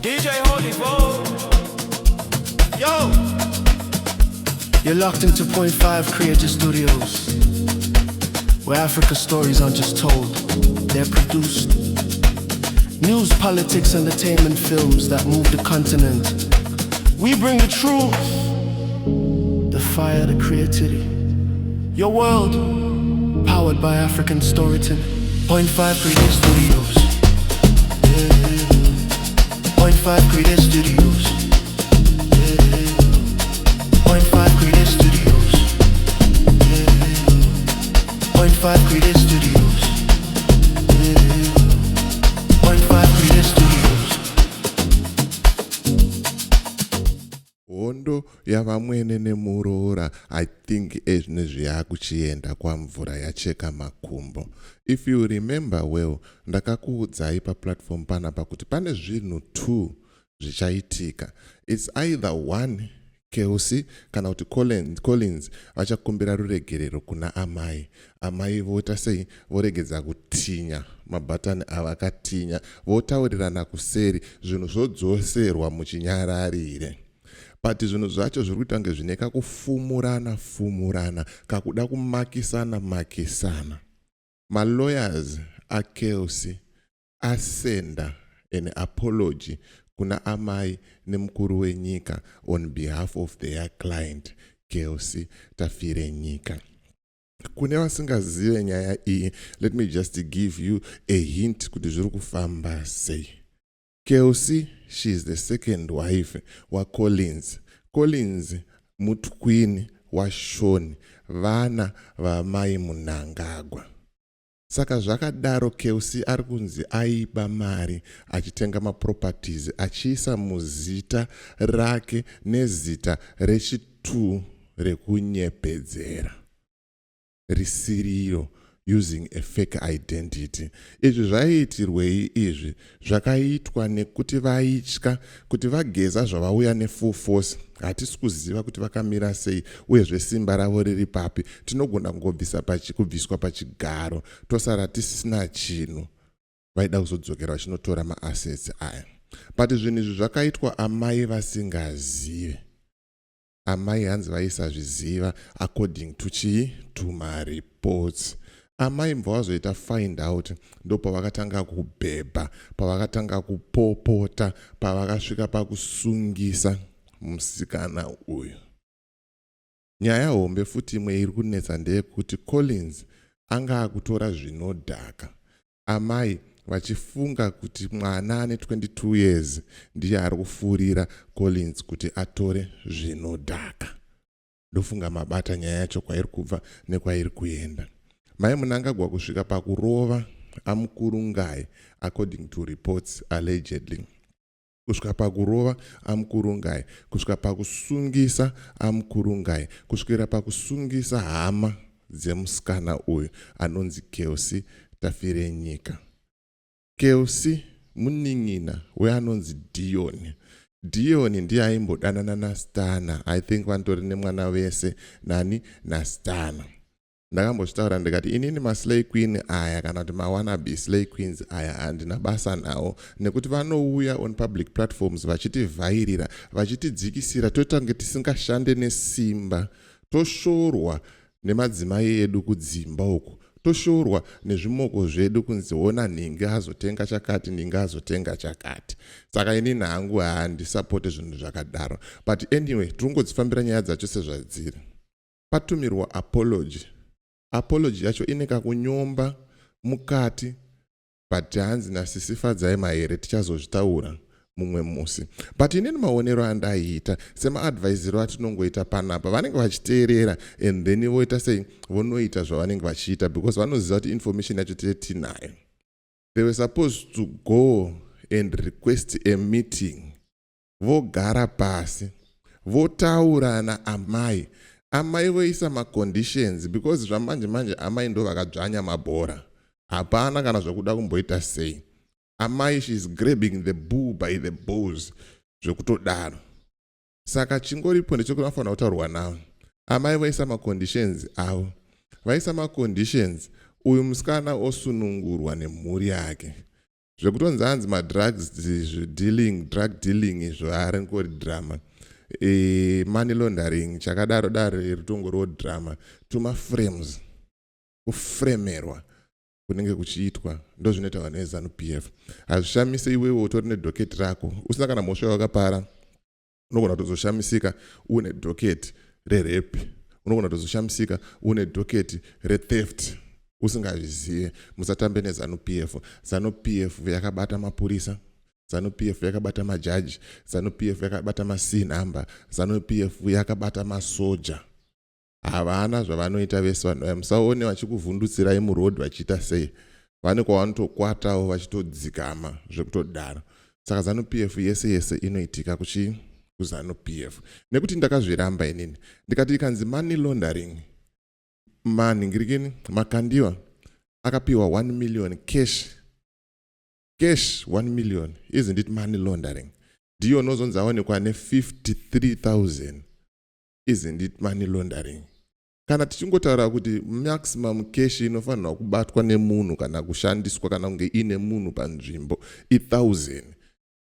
DJ Holy Bo. Yo! You're locked into Point 5 Creative Studios, where Africa stories aren't just told, they're produced. News, politics, entertainment films that move the continent. We bring the truth, the fire, the creativity. Your world, powered by African storytelling. Point 5 Creative Studios. Yeah. Point 5 Creative Studios. Yeah. Point 5 Creative Studios. Yeah. Point 5 Creative Studios. Yeah. Point 5 Creative Studios. Hondo yavamwene nemuroora, I think ezvinezvi yakuchienda kwamvura yacheka makumbo. If you remember well, ndakakuudzai paplatform panapa kuti pane zvinhu two zvichaitika. It's either one, Kelsey kana kuti Collins vachakumbira ruregerero kuna amai, amai voita sei? Voregedza kutinya mabhatani avakatinya, votaurirana kuseri, zvinhu zvodzoserwa muchinyararire. But zvinhu zvacho zviri kuita kunge zvine kakufumurana fumurana, kakuda kumakisana makisana. Malawyers aKelsey asenda an apology kuna amai nemukuru wenyika on behalf of their client, Kelsey Tafirenyika. Kune vasingazive nyaya iyi, let me just give you a hint kuti zviri kufamba sei. Kelsey, she is the second wife waCollins. Collins mutwin waShon, vana vamai Munangagwa. Saka zvakadaro, Kelsey ari kunzi aiba mari achitenga maproperties achiisa muzita rake nezita rechi2 rekunyepedzera risiriro, using a fake identity. Izvi zvaiitirwei? Izvi zvakaitwa nekuti vaitya kuti vageza zvavauya nefull force, hatisi kuziva kuti vakamira sei, uyezve simba ravo riri papi. Tinogona kungobvisa kubviswa pachigaro, tosara tisina chinhu. Vaida kuzodzokera vachinotora maassets aya. But zvinhu izvi zvakaitwa amai vasingazive. Amai hanzi vaisazviziva, according to chii? To mareports. Amai mubva vazoita find out, ndopavakatanga kubhebha, pavakatanga kupopota, pavakasvika pakusungisa musikana uyu. Nyaya hombe futi imwe iri kunetsa ndeyekuti Collins anga akutora zvinodhaka, amai vachifunga kuti mwana ane 22 years ndiye ari kufurira Collins kuti atore zvinodhaka. Ndofunga mabata nyaya yacho kwairi kubva nekwairi kuenda. Mai Munangagwa kusvika pakurova amukurungai, according to reports, allegedly kusvika pakurova amukurungai, kusvika pakusungisa amukurungai, kusvikira pakusungisa hama dzemusikana uyu anonzi Kelsey Tafirenyika. Kelsey munin'ina weanonzi Dion. Dion ndiye aimbodanana naStana. I think vanotori nemwana vese nani? NaStana. Ndakambozvitaura ndikati inini maslay queen aya, kana kuti mawannabe slay queens aya, handina basa nawo, nekuti vanouya on public platforms vachitivhairira, vachitidzikisira, toita kunge tisingashande nesimba, toshorwa nemadzimai edu kudzimba uku, toshorwa nezvimoko zvedu, kunzi ona nhingi azotenga chakati, nhingi azotenga chakati. Saka inini hangu handisapote zvinhu zvakadaro. But anyway, tiri kungodzifambira nyaya dzacho sezvadziri. Patumirwa apology. Apology yacho ine kakunyomba mukati, but hanzi nasisifadzai Mahere, tichazozvitaura mumwe musi. But inini maonero andaiita, semaadvaisiro atinongoita panapa, vanenge vachiteerera and then voita sei? Vonoita zvavanenge vachiita, because vanoziva kuti information yacho tee tinayo. They were supposed to go and request a meeting, vogara pasi, votaurana amai, amai voisa maconditions, because zvamanje manje amai ndo vakadzvanya mabhora. Hapana kana zvokuda kumboita sei. Amai, she is grabbing the bull by the balls zvekutodaro. Saka chingoripo ndechekuti vanofanira kutaurwa navo amai, voisa maconditions avo. Vaisa maconditions, uyu musikana osunungurwa nemhuri yake. Zvekutonzi hanzi madrugs dealing, drug dealing, izvo haringori drama. Money laundering chakadaro daro ritongoriwo drama. Tumaframes, kufremerwa kunenge kuchiitwa, ndo zvinoita vanhu veZANU PF. Hazvishamise iwewe utori nedocket rako usina kana mhosva yawakapara. Unogona kutozoshamisika une docket rerape, unogona kutozoshamisika une docket retheft usingazvizive. Musatambe neZANU PF. ZANU PF yakabata mapurisa, ZANU PF yakabata majaji, ZANU PF yakabata maC number, ZANU PF yakabata masoja. Havana zvavanoita vese vanhu vaya. Musaone vachikuvhundutsirai muroad vachiita sei, vane kwavanotokwatawo vachitodzikama zvekutodaro. Saka ZANU PF yese yese inoitika kuchi kuZANU PF, nekuti ndakazviramba inini, ndikati ikanzi money laundering, manhingirikini Makandiwa akapiwa 1 million cash, cash 1 million, isn't it money laundering? Ndiyo unozonzi aonekwa ne53,000, isn't it money laundering? Kana tichingotaura kuti maximum cash inofanirwa kubatwa nemunhu kana kushandiswa kana kunge ine munhu panzvimbo i1000,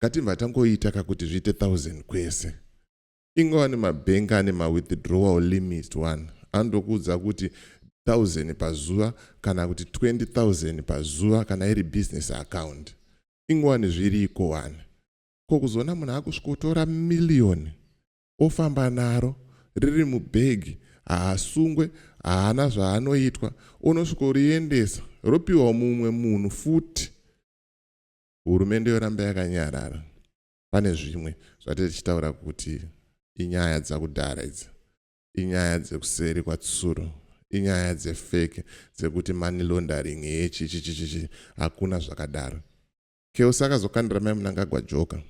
ngatimva tangoita kakuti zviite 1000 kwese. Ingova nemabhengi ane mawithdrawal limit one, anotokuudza kuti 1000 pazuva kana kuti 20,000 pazuva kana iri business account. Ingova nezviriko one. Ko kuzoona munhu akusvikotora miliyoni ofamba naro riri mubhegi, haasungwe, haana zvaanoitwa, unosvikoriendesa ropiwa mumwe munhu futi, hurumende yoramba yakanyarara? Pane zvimwe zvatiri tichitaura kuti inyaya dzakudhara idzi, inyaya dzekuseri kwatsuro, inyaya dzefake, dzekuti money laundering yechichichichichi. Hakuna zvakadaro. Keusi akazokandira mai Mnangagwa joka,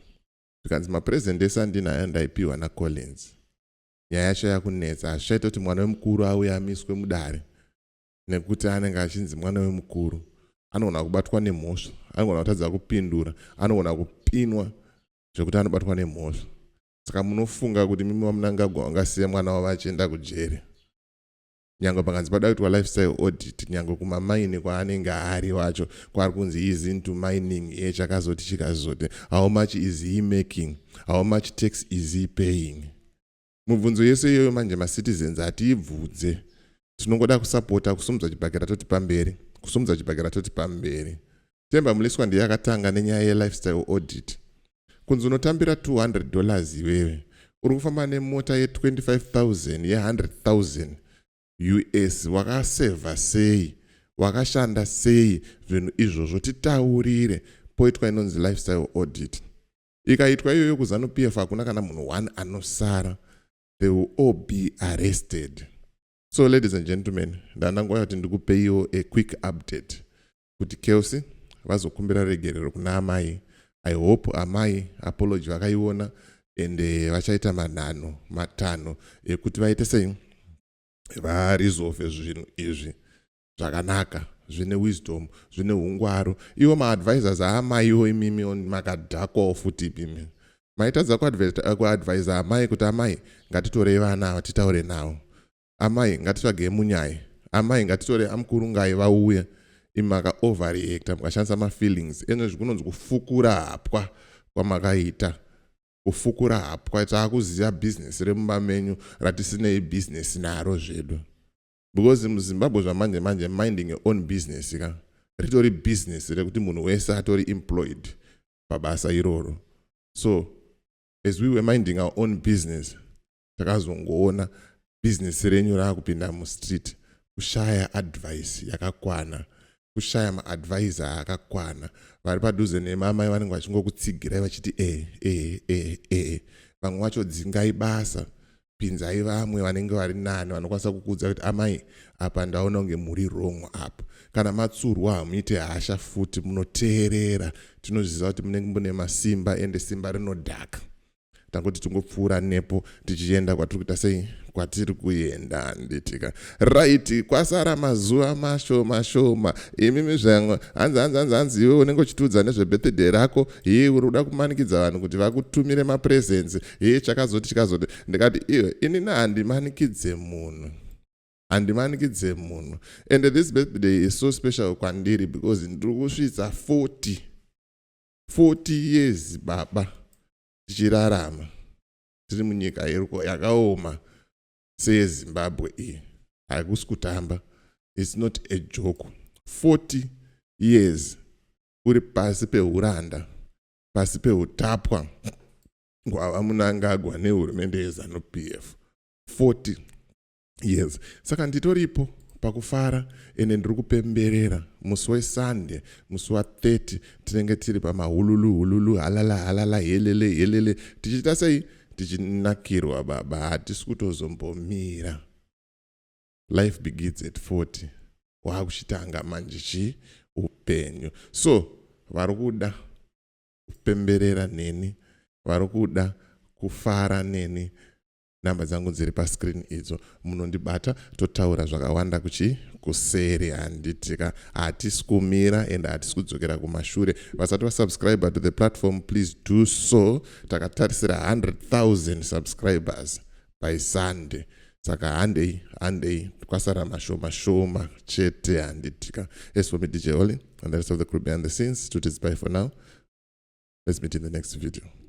zvikanzi mapurezidendi ese andinayo ndaipiwa naCollins. Nyaya yacho yakunetsa. Hazvichaita kuti mwana wemukuru auye amiswe mudare, nekuti anenge achinzi mwana wemukuru anogona kubatwa nemhosva, anogona kutadza kupindura, anogona kupinwa zvekuti anobatwa nemhosva. Saka munofunga kuti mimi vaMnangagwa vangasiya mwana wavo achienda kujeri? Nyange pakanzi pada kuitwa lifestyle audit, nyange kumamaini kwaanenge ari wacho, kwaari kunzi is into mining, ye chakazoti chikazoti, how much is he making? How much tax is he paying? Mubvunzo yese iyoyo manje macitizens hatiibvudze. Tinongoda kusapota, kusumudza chibhakera toti pamberi, kusumudza chibhakera toti pamberi. Temba Mliswa ndiye akatanga nenyaya yelifestyle audit. Kunzi unotambira $200, iwewe uri kufamba nemota ye25,000, ye100,000 US, wakasevha sei? Wakashanda sei zvinhu izvozvo? Titaurire. Poitwa inonzi lifestyle audit. Ikaitwa iyoyo kuZANU PF, hakuna kana munhu one anosara. They will all be arrested. So ladies and gentlemen, ndandanguva kuti ndikupeiwo a quick update kuti Kelsey vazokumbira regerero kuna amai. I hope amai apology vakaiona, ende vachaita manhano matanho ekuti vaite sei varesolve zvinhu izvi zvakanaka, zvine wisdom, zvine ungwaro. Iwo maadvisors aamaiwo, imimi makadhakwawo futi. Imimi maitadza kuadvisa amai kuti amai, ngatitorei vana ava titaure navo, amai ngatitsvagei munyai, amai ngatitore amukurungai vauye. Imi makaoverreacta, mukashandisa mafeelings eno. Zvikunonzi kufukura hapwa kwamakaita, kufukura hapwa. Taakuziva bhizinesi remumba menyu ratisinei bhizinesi naro zvedu, because muZimbabwe zvamanje manje, minding your own business ka ritori bhizinesi rekuti munhu wese atori employed pabasa iroro. So as we were minding our own business, takazongoona bhizinesi renyu raakupinda mustreet. Kushaya advice yakakwana, kushaya maadvisor akakwana vari padhuze nemamai vanenge vachingokutsigirai vachiti e e e e. Vamwe vacho dzingai basa, pinzai vamwe vanenge vari nani, vanokwanisa kukuudza kuti amai, apa ndaona kunge muri wrong apa. Kana matsurwa, hamuite hasha futi, munoteerera. Tinozviziva kuti munenge mune masimba, ende simba rinodhaka. Tangoti tingopfuura nepo tichienda kwatiri kuita sei, kwatiri kuenda. Nditika right, kwasara mazuva mashoma shoma. Imimi zvangu, hanzi hanzi hanzi hanzi iwe unenge uchitiudza nezvebirthday rako, hii uri kuda kumanikidza vanhu kuti vakutumire mapresents, hii chakazoti chikazoti. Ndikati iwe, inini handimanikidze munhu, handimanikidze munhu. And this birthday is so special kwandiri because ndiri kusvitsa 40. 40 years baba tichirarama tiri munyika yakaoma seyeZimbabwe iyi. Hakusi kutamba, it's not a joke. 40 years uri pasi peuranda, pasi peutapwa hwava Mnangagwa nehurumende yeZANU PF. 40 years. Saka nditoripo pakufara, ende ndiri kupemberera. Musi weSunday, musi wa30, tinenge tiri pamahululu hululu, halala halala, helele helele, tichiita sei? Tichinakirwa baba. Hatisi kutozombomira. Life begins at 40. Waakuchitanga manje chi upenyu. So vari kuda kupemberera neni, vari kuda kufara neni, namba dzangu dziri pascreen idzo. Munondibata, totaura zvakawanda kuchi kuseri, handitika? Hatisi kumira and hatisi kudzokera kumashure. Vasati vasubscribe to the platform, please do so. Takatarisira 100,000 subscribers by Sunday, saka handei, handei, kwasara mashoma shoma chete, handitika? As for me, DJ Oli, and the rest of the crew behind the scenes, to bye for now. Let's meet in the next video.